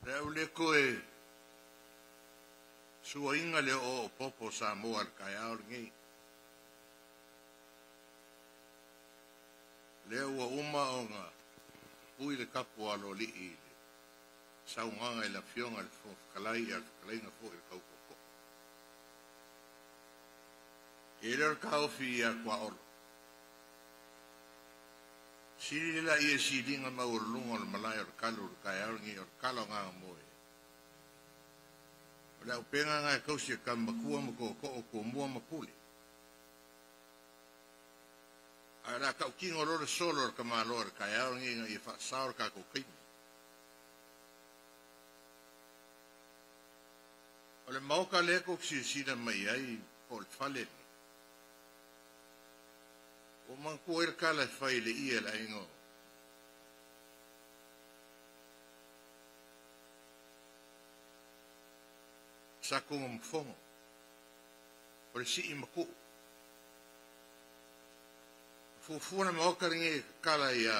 Le au le koe suainga le o popo Samoa le kaeao lenei. Lea ua uma ona pui le kapu aloalii i le saunoaga i le Afioga i le Fofoga Fetalai a le fetalaiga foi i le tautoko. E le o le taofi ia tuaolo. Sili le la ia siliga maualuluga o le malae o le kalu o le taeao lenei o le tala o Gagamoe. O le auupega na e tausi e tama matua ma tootoo tumua ma pule. Ae o le a tautino loa le solo a le tamaloa i le taeao lenei ina ia faasao le tatou taimi. O le maota lea tou te silasila mai ai po o le fale lenei, ua manatua ai le tala e fai i le ie a le aiga o Satunumafono, o le sii matuu. Fuafua le maota lenei e tatala ia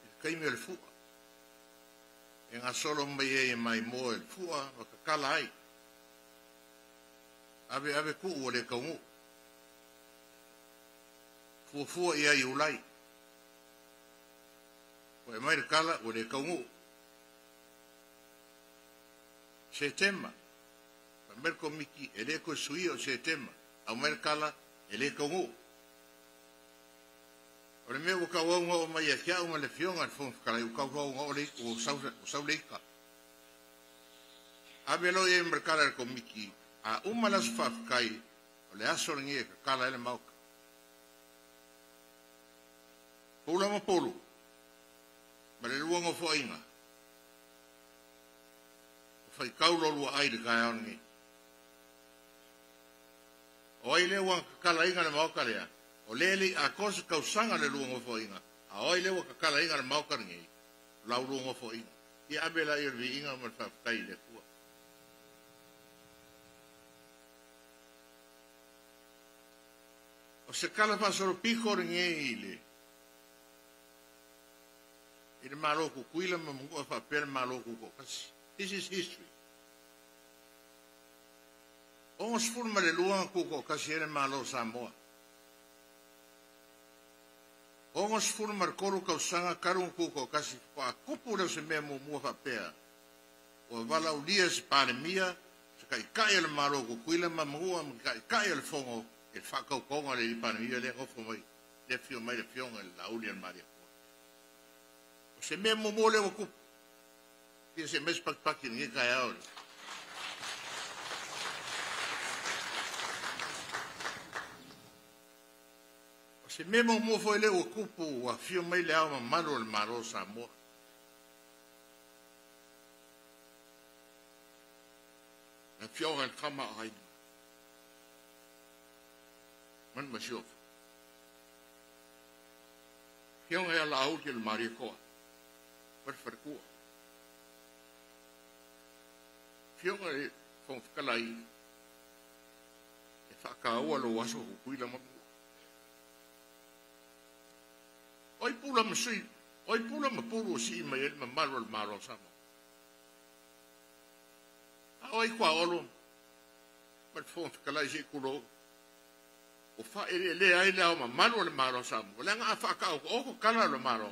i le taimi o le fua, e gasolo mai ai e maimoa i le fua ma tatala ai. Ave ave tuu ua le taunuu. Fuafua i ai Iulai. Ua e mai le tala ua le taunuu. Setema, fai mai le Komiti e le toe suia o Setema, aumai le tala e le taunuu. O le mea ua tauau na oo mai ia te au ma le Afioga i le Fofoga Fetalai, ua tauau na oo le ua sau le ita. Ave loa i ai ma le tala a le Komiti, a uma le aso faafetai, o le aso lenei e tatala ai le maota. Pula ma pulu, ma le lua nofoaiga, ua faitau lolua ai i le taeao lenei. O ai lea ua tatalaina le maota lea, o lea e le i atoa se tausaga le lua nofoaiga, a o ai lea ua tatalaina le maota lenei, o lau lua nofoaiga. Ia ave laia o le viiga ma le faafetai i le Atua. O se tala faasolopito lenei i le Malo Tutuila ma Manua faapea le Malo Tutoatasi. This is history. 62 na tutoatasi ai le Malo o Samoa. 63 tausaga talu na tutoatasi faatoa tupu lea o se mea muamua faapea. Ua valaaulia se Palemia, se taitai o le Malo Tutuila ma Manua ma taitai o le Fono i le faatautoga o le Palemia lea nofo mai, lea afio mai le Afioga i le Laauli a le Malietoa. O se mea muamua lea ua tupu. Ia se mea se patipati i lenei taeao. O se mea muamua foi lea ua tupu ua afio mai le Ao Mamalu o le Malo o Samoa. Le Afioga i le Tama a Aiga ma le Masiofo. Afioga ia Laauli o le Malietoa ma le Faletua. Afioga i le Fofoga Fetalai, e faataua lou aso Tutuila ma Manua. O ai pula ma sui, o ai pula ma pulu o sii mai ai le mamalu o le Malo o Samoa. A o ai tuaolo ma le Fofoga Fetalai se i tulou, ua faaeleelea ai le Ao Mamalu o le Malo o Samoa, leaga a faataotooto tala o le Malo,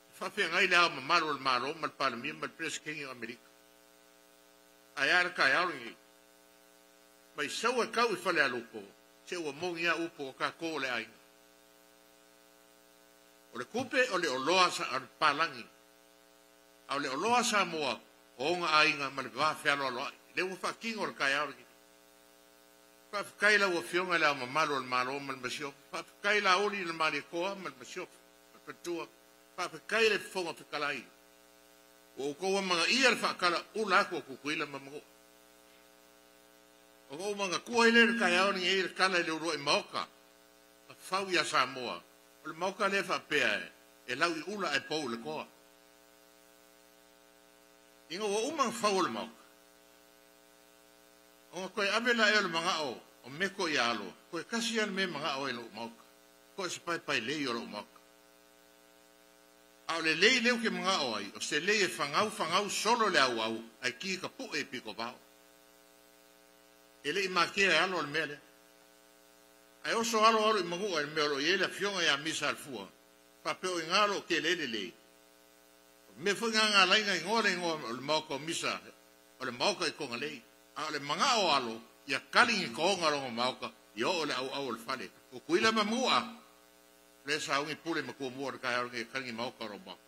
e faafeagai le Ao Mamalu o le Malo ma le Palemia ma le Peresetene o Amerika. Ae a le taeao lenei, mai sau e tau i Falealupo, se ua moni a upu o tatou o le aiga. O le tupe o le oloa a le papalagi, a o le oloa a Samoa o ona aiga ma le va fealoaloai. Lea ua faatino le taeao lenei. Faafetai lau Afioga i le Ao Mamalu o le Malo ma le Masiofo. Faafetai Laauli i le Malietoa ma le Masiofo ma le Faletua. Faafetai le Fofoga Fetalai. Ua outou amanaia le faatalaula atu o Tutuila ma Manua. Ona ou manatua ai lea i le taeao lenei le tala i le uluai maota na fau ia Samoa. O le maota lea faapea e lau i ula ae pou i le toa. Ina ua uma na fau o le maota, ona toe ave laia o le manao o meto ia alo, toe tasi lava le mea e manao ai i lou maota, toe se paepaelei o lou maota. A o le lei leu ke mga o ai, o se lei e whangau whangau solo le au au, ai ki ka pu e piko vao. E le i makea e alo o le mea lea. Ai oso alo alo i mangua e mea o lo i ele fionga ia misa al fua. Pa peo i ngalo ke le le lei. Me foi ngā ngā lainga i ngoa le ngoa o le maoka o misa, o le maoka i konga lei. A o le mga o alo, ia kali i konga longo maoka, i o le au au o le fale. O kuila ma mua, le sa ungi pule ma kua mua le kai alo nge kali maoka ro maoka.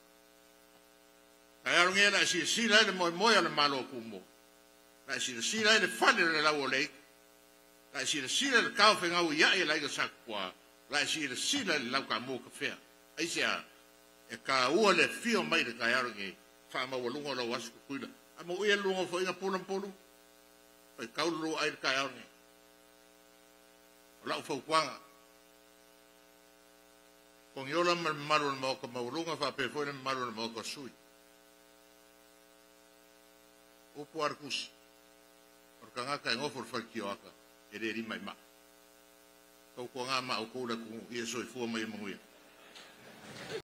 Kai alo nge la si sila le moe moe o le malo ku mua. La si sila le fale le lau o lei. La si sila le kau whenga u ia e la sa kua. La si sila le lau ka mua ka fea. Ai se a, e ka ua le fio mai le kai alo nge wha maua lunga o lau asu kuila. A mo ia lunga fo inga pula pulu. Pai kaulu ai le kai alo nge. O lau faukuanga. Kongiola ma le mamalu o le maoka maualuga faapea foi le mamalu o le maoka o sui. Upu a le tusi. O le tagata e gofo le faletioaka e lē lima i maa. Tautuagā ma outou le atunuu ia soifua ma ia manuia.